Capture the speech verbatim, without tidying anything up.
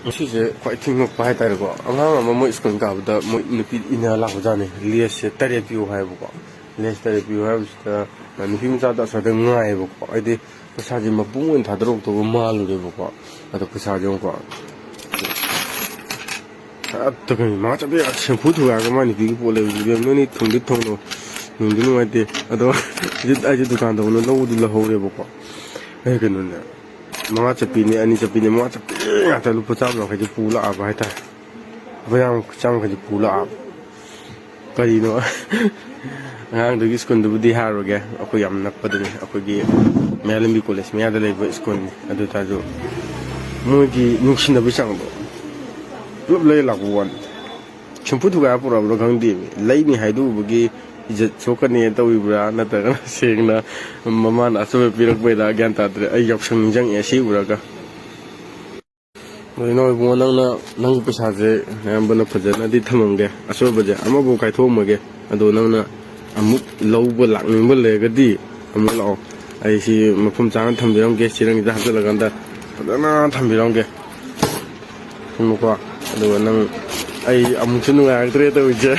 ꯉꯁꯤꯁꯦ ꯈ꯭ꯋꯥꯏ ꯊꯦꯡꯉꯛꯄ ꯍꯥꯏꯇꯥꯔꯦꯀꯣ, ꯑꯉꯥꯡ ꯑꯃ ꯃꯣꯏ ꯁ꯭ꯀꯨꯜ ꯀꯥꯕꯗ ꯃꯣꯏ ꯅꯨꯄꯤ ꯏꯟꯅ ꯂꯥꯛꯄꯖꯥꯠꯅꯤ꯫ ꯂꯦꯁꯁꯦ ꯇꯔꯦꯠ ꯄꯤꯌꯨ ꯍꯥꯏꯕꯀꯣ꯫ ꯂꯦꯁ ꯇꯔꯦꯠ ꯄꯤꯌꯨ ꯍꯥꯏꯕꯁꯤꯗ ꯅꯨꯄꯤ ꯃꯆꯥꯗꯣ ꯑꯁ꯭ꯋꯥꯏꯗ ꯉꯥꯏꯌꯦꯕꯀꯣ꯫ ꯍꯥꯏꯗꯤ ꯄꯩꯁꯥꯁꯦ ꯃꯄꯨꯡ ꯑꯣꯏꯅ ꯊꯥꯗꯣꯔꯛꯇꯧꯕ ꯃꯥꯜꯂꯨꯔꯦꯕꯀꯣ꯫ ꯑꯗꯣ ꯄꯩꯁꯥꯁꯦ ꯑꯃꯨꯛꯀꯣ, ꯍꯦꯛꯇ ꯀꯩꯅꯣ, ꯃꯉꯥ ꯆꯞꯄꯤ ꯁꯦꯝꯐꯨ ꯊꯨꯒꯥꯏꯔꯒ ꯃꯥ ꯅꯨꯄꯤꯒꯤ ꯄꯣꯠ ꯂꯩꯕꯗꯨꯗꯤ ꯅꯣꯏꯅꯤ ꯊꯨꯡꯗꯤ ꯊꯨꯡꯅꯣ, ꯅꯨꯡꯗꯤ ꯅꯨꯡꯉꯥꯏꯇꯦ꯫ ꯑꯗꯣ ꯍꯧꯖꯤꯛ ꯑꯩꯁꯦ ꯗꯨꯀꯥꯟꯗ ꯂꯧꯕꯗꯤ ꯂꯧꯍꯧꯔꯦꯕꯀꯣ꯫ ꯑꯩ ꯀꯩꯅꯣꯅꯦ, ꯃꯉꯥ ꯆꯠꯄꯤꯅꯦ, ꯑꯅꯤ ꯆꯠꯄꯤꯅꯦ, ꯃꯉꯥ ꯆꯠꯄꯤ ꯉꯥꯛꯇ ꯂꯨꯄꯥ ꯆꯥꯝꯃ ꯌꯥꯡꯈꯩꯗꯨ ꯄꯨ ꯂꯥꯛꯑꯕ ꯍꯥꯏꯇꯥꯔꯦ꯫ ꯂꯨꯄꯥ ꯆꯥꯝꯃ ꯌꯥꯡꯈꯩꯗꯨ ꯄꯨ ꯂꯥꯛꯑꯕ꯫ ꯀꯔꯤꯅꯣ? ꯑꯉꯥꯡꯗꯨꯒꯤ ꯁ꯭ꯀꯨꯜꯗꯨꯕꯨꯗꯤ ꯍꯥꯏꯔꯨꯔꯒꯦ, ꯑꯩꯈꯣꯏ ꯌꯥꯝ ꯅꯛꯄꯗꯨꯅꯤ, ꯑꯩꯈꯣꯏꯒꯤ ꯃꯌꯥꯏ ꯂꯝꯕꯤ ꯀꯣꯂꯦꯖ ꯃꯌꯥꯗ ꯂꯩꯕ ꯁ꯭ꯀꯨꯜꯅꯤ꯫ ꯑꯗꯨ ꯑꯣꯏꯇꯥꯔꯁꯨ ꯃꯣꯏꯒꯤ ꯅꯨꯡꯁꯤꯅꯕꯒꯤ ꯆꯥꯡꯗꯣ ꯄꯨꯂꯞ ꯂꯩꯔ ꯂꯥꯛꯄ ꯋꯥꯅꯤ꯫ ꯁꯦꯝꯐꯨ ꯊꯨꯒꯥꯏꯔ ꯄꯨꯔꯛꯑꯕ꯭ꯔꯥ ꯈꯪꯗꯦ꯫ ꯂꯩꯅꯤ ꯍꯥꯏꯗꯣꯛꯎꯕꯒꯤ ꯏꯖꯠ ꯁꯣꯛꯀꯅꯤ ꯇꯧꯔꯤꯕ꯭ꯔꯥ, ꯅꯠꯇ꯭ꯔꯒꯅ ꯁꯦꯡꯅ ꯃꯃꯥꯅ ꯑꯆꯣꯏꯕ ꯄꯤꯔꯛꯄꯩꯔꯥ, ꯒ꯭ꯌꯥꯟ ꯇꯥꯗ꯭ꯔꯦ꯫ ꯑꯩ ꯌꯥꯎꯁꯪ ꯅꯤꯡꯁꯤꯡꯉꯛꯑꯦ ꯁꯤ ꯎꯔꯒ꯫ ꯑꯗꯣ ꯏꯅꯥꯎ ꯏꯕꯨꯡꯉꯣ, ꯅꯪꯅ ꯅꯪꯒꯤ ꯄꯩꯁꯥꯁꯦ ꯑꯌꯥꯝꯕꯅ ꯐꯖꯅꯗꯤ ꯊꯝꯃꯝꯒꯦ, ꯑꯆꯣꯏꯕꯁꯦ ꯑꯃꯐꯥꯎ ꯀꯥꯏꯊꯣꯛꯑꯝꯃꯒꯦ꯫ ꯑꯗꯣ ꯅꯪꯅ ꯑꯃꯨꯛ ꯂꯧꯕ ꯂꯥꯛꯅꯤꯡꯕ ꯂꯩꯔꯒꯗꯤ ꯑꯃꯨꯛ ꯂꯥꯛꯑꯣ꯫ ꯑꯩ ꯁꯤ ꯃꯐꯝ ꯆꯥꯅ ꯊꯝꯕꯤꯔꯝꯒꯦ, ꯆꯦꯔꯪꯁꯤꯗ ꯍꯥꯞꯆꯤꯜꯂꯀꯥꯟꯗ ꯐꯖꯅ ꯊꯝꯕꯤꯔꯝꯒꯦ꯫ ꯊꯝꯃꯨꯀꯣ꯫ ꯑꯗꯨꯒ ꯅꯪ, ꯑꯩ ꯑꯃꯨꯛꯁꯨ ꯅꯨꯡꯉꯥꯏꯔꯛꯇ꯭ꯔꯦ ꯇꯧꯔꯤꯁꯦ꯫